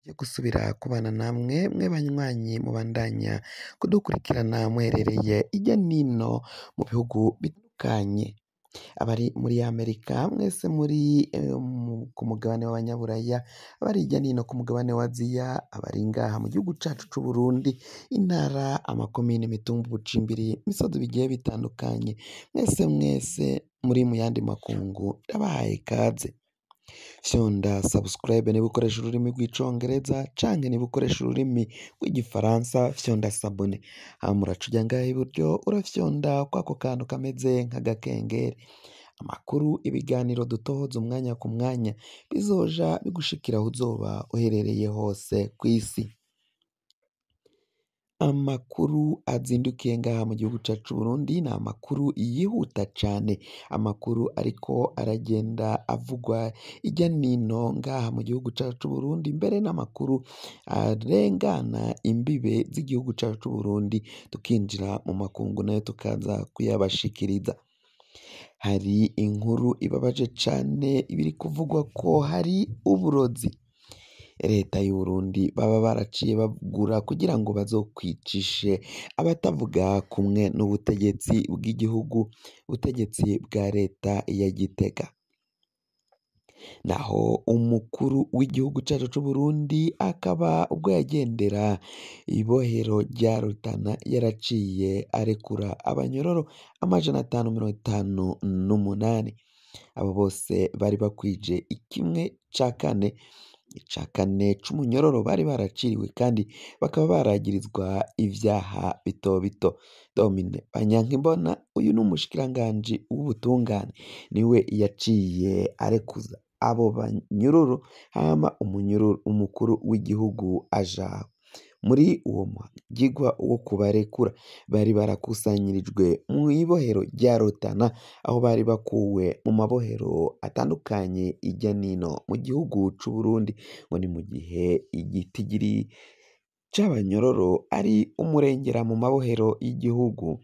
Yo gusubira kubana namwe mwe banywanyi mubandanya kudukurikirana muherereye irya nino mu bihugu bitandukanye, abari muri Amerika mwese muri ku mugabane w'abanyaburaya, abari hirya nino ku mugabane wa Aziya, abari ngaha mu gihugu cacu c'Uburundi, intara, amakomine, imitumba, ubucimbiri, imisozi bigiye bitandukanye, mwese mwese muri mu yandi makungu ndabahaye ikaze. Fyonda subscribe niba ukoresha ururimi rw'icongereza canke niba ukoresha ururimi rw'igifaransa fyonda s'abonner, hama uraca uja ngaha iburyo urafyonda kwako kantu kameze nk'agakengeri, amakuru, ibiganiro dutohoza umwanya ku mwanya bizoja bigushikira aho uzoba uherereye hose kw'isi. Amakuru azindukiye ngaha mu gihugu cacu c'Uburundi ni amakuru yihuta cane, amakuru ariko aragenda avugwa irya nino ngaha mu gihugu cacu c'Uburundi, mbere n'amakuru arengana imbibe z'igihugu cacu c'Uburundi tukinjira mu makungu nayo tukaza kuyabashikiriza. Hari inkuru ibabaje cane biri kuvugwa ko hari uburozi leta y'Uburundi baba baraciye bagura kugira ngo bazokwicishe abatavuga kumwe n'ubutegetsi bw'igihugu, ubutegetsi bwa leta ya Gitega. Naho umukuru w'igihugu cacu c'Uburundi akaba ubwo yagendera ibohero rya Rutana yaraciye arekura abanyororo 558, abo bose bari bakwije kimwe ca kane, ica kane c'umunyororo bari baraciriwe kandi bakaba baragirizwa ivyaha bito bito. Domine Banyankimbona uyu ni umushikiranganji w'ubutungane niwe yaciye arekuza abo banyururu, hama umunyururu umukuru w'igihugu aja muri uwo mugigwa wo kubarekura. Bari barakusanyirijwe mw'ibohero rya Rutana aho bari bakuwe mu mabohero atandukanye irya nino mu gihugu c'Uburundi, ngo ni mu gihe igitigiri c'abanyororo ari umurengera mu mabohero y'igihugu.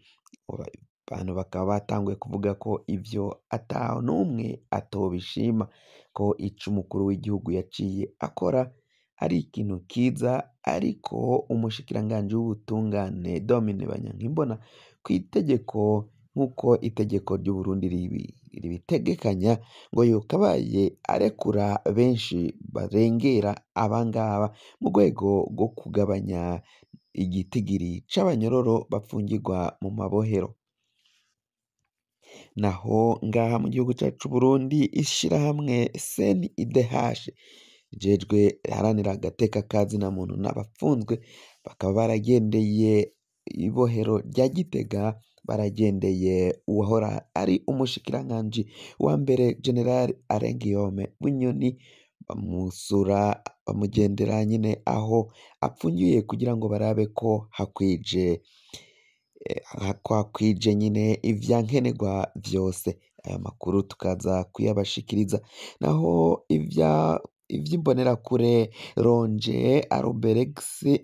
Abantu bakaba batanguye kuvuga ko ivyo ata n'umwe atobishima, ko ico umukuru w'igihugu yaciye akora ari ikintu kiza, ariko umushikiranganji w'ubutungane Domine Banyankimbona kw'itegeko nk'uko itegeko ry'Uburundi ribitegekanya ngo yokabaye arekura benshi barengera abangaba mu rwego rwo kugabanya igitigiri c'abanyororo bapfungirwa mu mabohero. Naho ngaha mu gihugu cacu c'Uburundi ishirahamwe CNIDH rijejwe riharanira agateka ka zina muntu n'abapfunzwe bakaba baragendeye ibohero rya Gitega, baragendeye uwahora ari umushikiranganji wa mbere General Alain Guillaume Bunyoni, bamusura bamugendera nyene aho apfungiye kugira ngo barabe ko hakwije hakwije nyine ivyankenerwa vyose. Aya makuru tukaza kuyabashikiriza. Naho ivy'imbonerakure Ronje, Alberex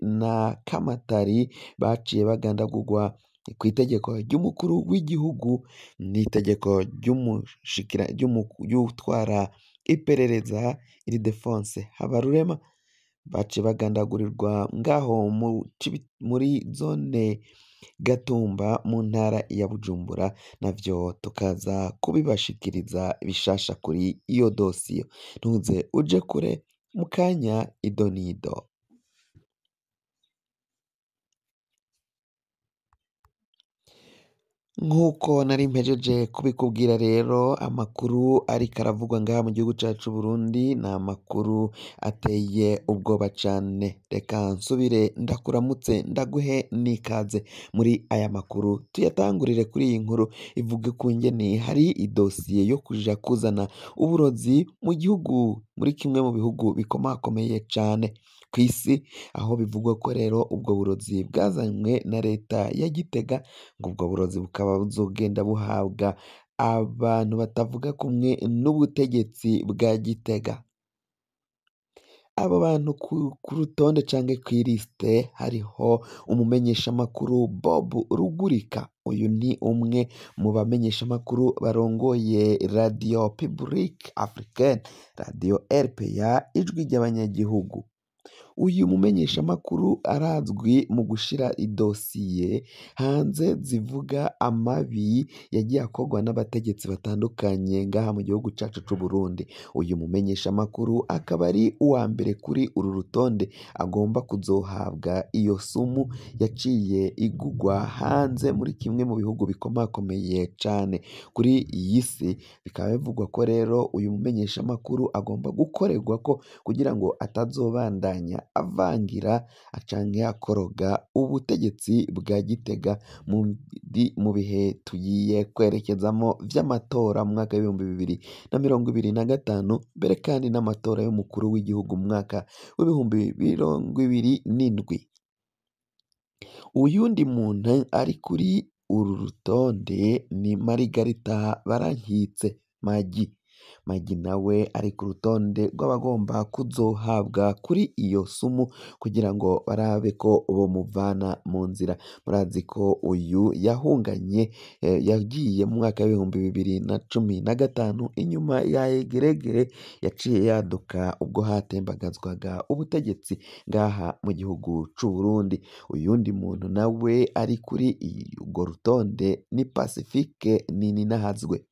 na Kamatari baciye bagandagurwa kw'itegeko ry'umukuru w'igihugu n'itegeko ry'uwutwara iperereza Ildefonse Habarurema, baciye bagandagurirwa ngaho muri zone Gatumba mu ntara ya Bujumbura, navyo tukaza kubibashikiriza bishasha kuri iyo dosiye. Ntuze uje kure mu kanya idonido. Nk'uko nari mpejeje kubikubwira rero, amakuru ariko aravugwa ngaha mu gihugu cacu c'Uburundi ni amakuru ateye ubwoba cane. Reka nsubire ndakuramutse ndaguhe n'ikaze muri aya makuru, tuyatangurire kuri iyi nkuru ivuga ukungene hari idosiye yo kuja kuzana uburozi mu gihugu, muri kimwe mu bihugu bikomakomeye cane kw'isi, aho bivugwa ko rero ubwo burozi bwazanywe na leta ya Gitega, ngo ubwo burozi bukaba buzogenda buhabwa abantu batavuga kumwe n'ubutegetsi bwa Gitega. Abo bantu ku rutonde canke kw'ilisite hariho umumenyeshamakuru Bob Rugurika, uyu ni umwe mu bamenyeshamakuru barongoye Radio Publique Africaine, Radio RPA, ijwi ry'abanyagihugu. Uyu mumenyeshamakuru arazwi mu gushira idosiye hanze zivuga amabi yagiye akorwa n'abategetsi batandukanye ngaha mu gihugu cacu c'Uburundi. Uyu mumenyeshamakuru akaba ari uwa mbere kuri uru rutonde agomba kuzohabwa iyo sumu yaciye igugwa hanze muri kimwe mu bihugu bikomakomeye cane kuri iyi si. Bikaba bivugwa ko rero uyu mumenyeshamakuru agomba gukorerwa ko kugira ngo atazobandanya avangira canke akoroga ubutegetsi bwa Gitega mu bihe tugiye kwerekezamo vy'amatora mu mwaka w'2025, mbere kandi n'amatora y'umukuru w'igihugu mu mwaka w'2027. Uyundi muntu ari kuri uru rutonde ni Marigarita Barankitse Magi. Magi nawe ari ku rutonde rw'abagomba kuzohabwa kuri iyo sumu kugira ngo barabe ko bomuvana mu nzira. Murazi ko uyu yahunganye, yagiye mu mwaka w'2015 inyuma ya Egeregere yaciye yaduka ubwo hatembagazwaga ubutegetsi ngaha mu gihugu c'Uburundi. Uyundi muntu nawe ari kuri urwo rutonde ni Pacifique Nininahazwe.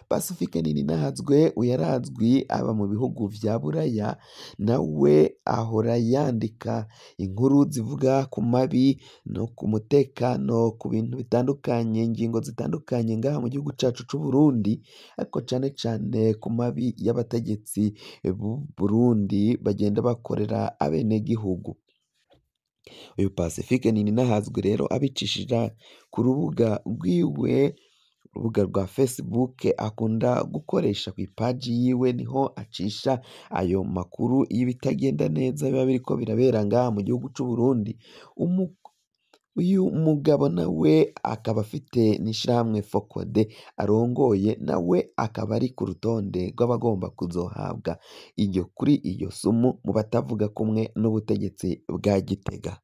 Pacifique Nininahazwe uyu arazwi aba mu bihugu vya Buraya, nawe ahora yandika inkuru zivuga ku mabi no ku mutekano, ku bintu bitandukanye, ingingo zitandukanye ngaha mu gihugu cacu c'Uburundi, ariko cane cane ku mabi y'abategetsi b'u Burundi bagenda bakorera abenegihugu. Uyu Pacifique Nininahazwe rero abicishije ku rubuga rwiwe, urubuga rwa Facebook akunda gukoresha kw'ipaji yiwe, niho acisha ayo makuru y'ibitagenda neza biba biriko birabera ngaha mu gihugu c'Uburundi. Uyu mugabo nawe akaba afite n'ishirahamwe Fokode arongoye, nawe akaba ari ku rutonde rw'abagomba kuzohabwa iyo kuri iyo sumu mu batavuga kumwe n'ubutegetsi bwa Gitega.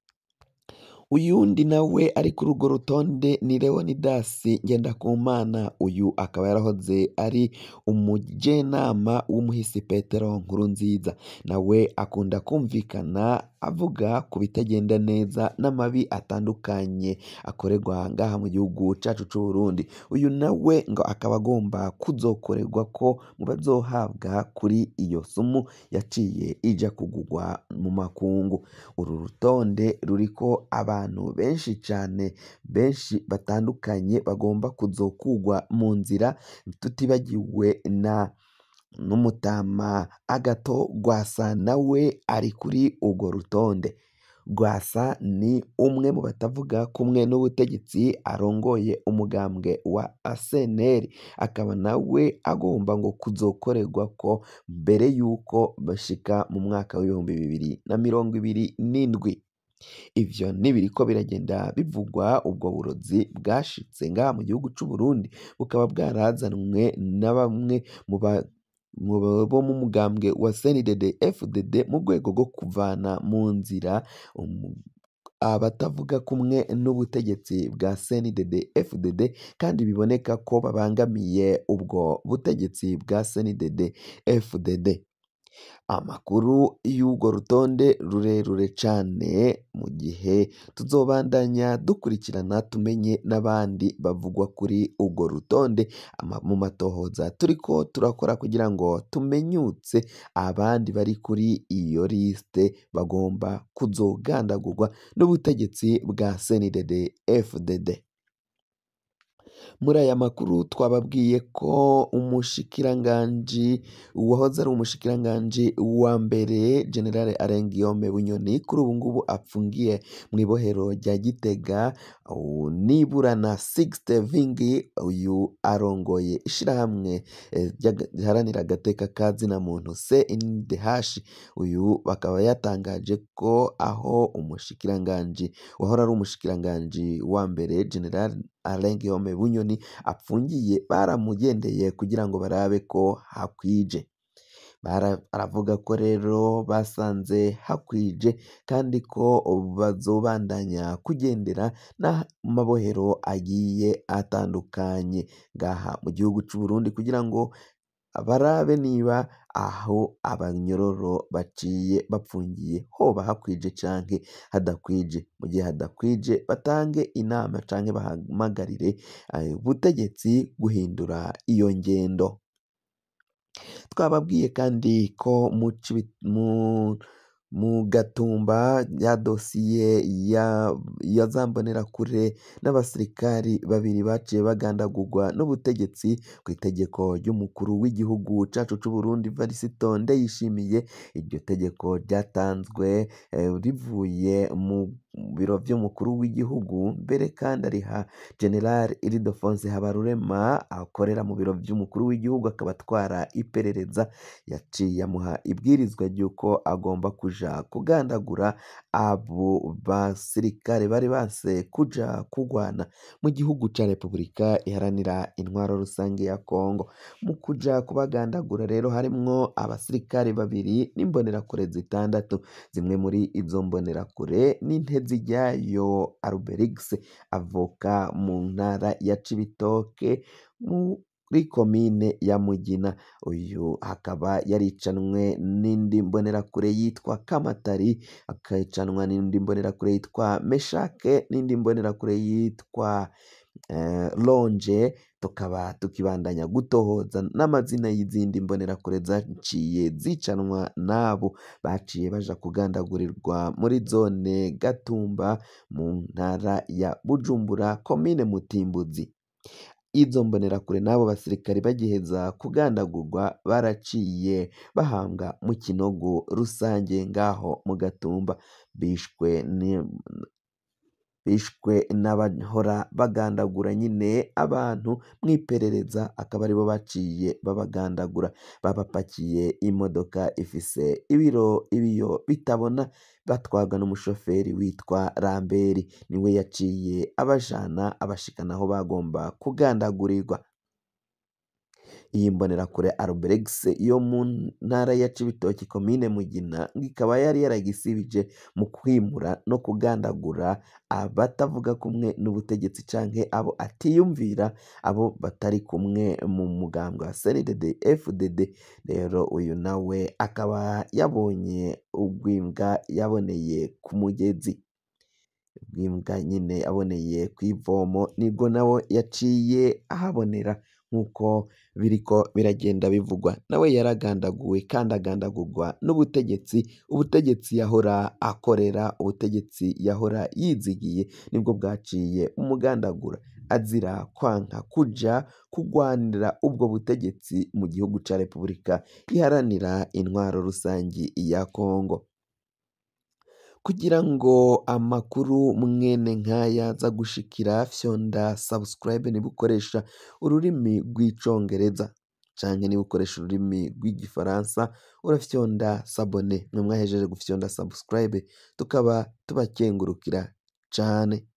Uyundi nawe ari kuri urwo rutonde ni Leonidas Ngendakumana. Uyu akaba yarahoze ari umujenama w'umuhisi Petero Nkurunziza, nawe akunda kumvikana avuga ku bitagenda neza n'amabi atandukanye akorerwa ngaha mu gihugu cacu c'Uburundi. Uyu nawe ngo akaba agomba kuzokorerwa ko mu bazohabwa kuri iyo sumu yaciye ija kugurwa mu makungu. Uru rutonde ruriko abantu benshi cane, benshi batandukanye bagomba kuzokugwa mu nzira, tutibagiwe na n'umutama Agathon Rwasa nawe ari kuri urwo rutonde. Rwasa ni umwe mu batavuga kumwe n'ubutegetsi, arongoye umugambwe wa CNL, akaba nawe agomba ngo kuzokorerwa ko mbere yuko bashika mu mwaka w'2027. Ivyo nibiriko biragenda bivugwa. Ubwo burozi bwashitse ngaha mu gihugu c'Uburundi bukaba bwarazanwe na bamwe mu bo mu mugambwe wa CNDD FDD mu rwego rwo kuvana mu nzira abatavuga kumwe n'ubutegetsi bwa CNDD FDD, kandi biboneka ko babangamiye ubwo butegetsi bwa CNDD FDD. Amakuru y'urwo rutonde rurerure cane, mu gihe tuzobandanya dukurikirana tumenye n'abandi bavugwa kuri urwo rutonde mu matohoza turiko turakora kugira ngo tumenyutse abandi bari kuri iyo liste bagomba kuzogandagurwa n'ubutegetsi bwa CNDD FDD. Muri aya makuru twababwiye ko umushikiranganji wahoze ari umushikiranganji wa mbere General Alain Guillaume Bunyoni kuri ubu ngubu apfungiye mw'ibohero rya Gitega, Niburana Sixte Vingi, uyu arongoye ishirahamwe riharanira agateka ka zina muntu CNDH, uyu bakaba yatangaje ko aho umushikiranganji wahora ari umushikiranganji wa mbere General Alain Guillaume Bunyoni apfungiye baramugendeye kugira ngo barabe ko hakwije. Aravuga ko rero basanze hakwije kandi ko bazobandanya kugendera n'amabohero agiye atandukanye ngaha mu gihugu c'Uburundi kugira ngo barabe niba aho abanyororo baciye bapfungiye hoba hakwije canke hadakwije. Mu gihe hadakwije batange inama canke bahamagarire ubutegetsi guhindura iyo ngendo. Twababwiye kandi ko mu Gatumba ya dosiye ya za mbonerakure n'abasirikari babiri baciye bagandagurwa n'ubutegetsi ku itegeko ry'umukuru w'igihugu cacu c'Uburundi Varisito Ndayishimiye. Iryo tegeko ryatanzwe rivuye mu biro vy'umukuru w'igihugu, mbere kandi ariha General Ildefonse Habarurema akorera mu biro vy'umukuru w'igihugu akaba atwara iperereza. Yaciye amuha ibwirizwa ry'uko agomba kuja kugandagura abo basirikare bari banse kuja kugwana mu gihugu ca Repubulika Iharanira Intwaro Rusange ya Kongo. Mu kuja kubagandagura rero harimwo abasirikare babiri n'imbonerakure zitandatu. Zimwe muri izo mbonerakure ni Nteziryayo Alberix avuka mu ntara ya Cibitoke muri komine ya Mugina. Uyu akaba yaricanwe n'indi mbonerakure yitwa Kamatari, akicanwa n'indi mbonerakure yitwa Meshake, n'indi mbonerakure yitwa Lonje. Tukaba tukibandanya gutohoza n'amazina y'izindi mbonerakure zaciye zicanwa n'abo baciye baja kugandagurirwa muri zone Gatumba mu ntara ya Bujumbura komine Mutimbuzi. Izo mbonerakure n'abo basirikare bagiheza kugandagurwa baraciye bahambwa mu kinogo rusange ngaho mu Gatumba, bishwe n'abahora bagandagura nyine abantu mw'iperereza, akaba aribo baciye babagandagura. Babapakiye imodoka ifise ibiyo bitabona, batwarwa n'umushoferi witwa Ramberi, niwe yaciye abajana abashikana aho bagomba kugandagurirwa. Iyi mbonerakure Alberix yo mu ntara ya Cibitoke komine Mugina ikaba yari yaragisibije mu kwimura no kugandagura abatavuga kumwe n'ubutegetsi canke abo atiyumvira, abo batari kumwe mu mugambwe wa CNDD FDD. Rero uyu nawe akaba yabonye urwimbwa yaboneye ku mugezi, urwimbwa nyine yaboneye kw'ivomo, nibwo nawe yaciye ahabonera nk'uko biriko biragenda bivugwa. Nawe yaragandaguwe kandi agandagurwa n'ubutegetsi, ubutegetsi yahora akorera, ubutegetsi yahora yizigiye, nibwo bwaciye umugandagura azira kwanka kuja kugwanira ubwo butegetsi mu gihugu ca Repubulika Iharanira Intwaro Rusangi ya Kongo. Kugira ngo amakuru mwene nkaya aza gushikira, fyonda subscribe niba ukoresha ururimi rw'icongereza canke niba ukoresha ururimi rw'igifaransa urafyonda s'abonner. Mwe mwahejeje gufyonda subscribe tukaba tubakengurukira cane.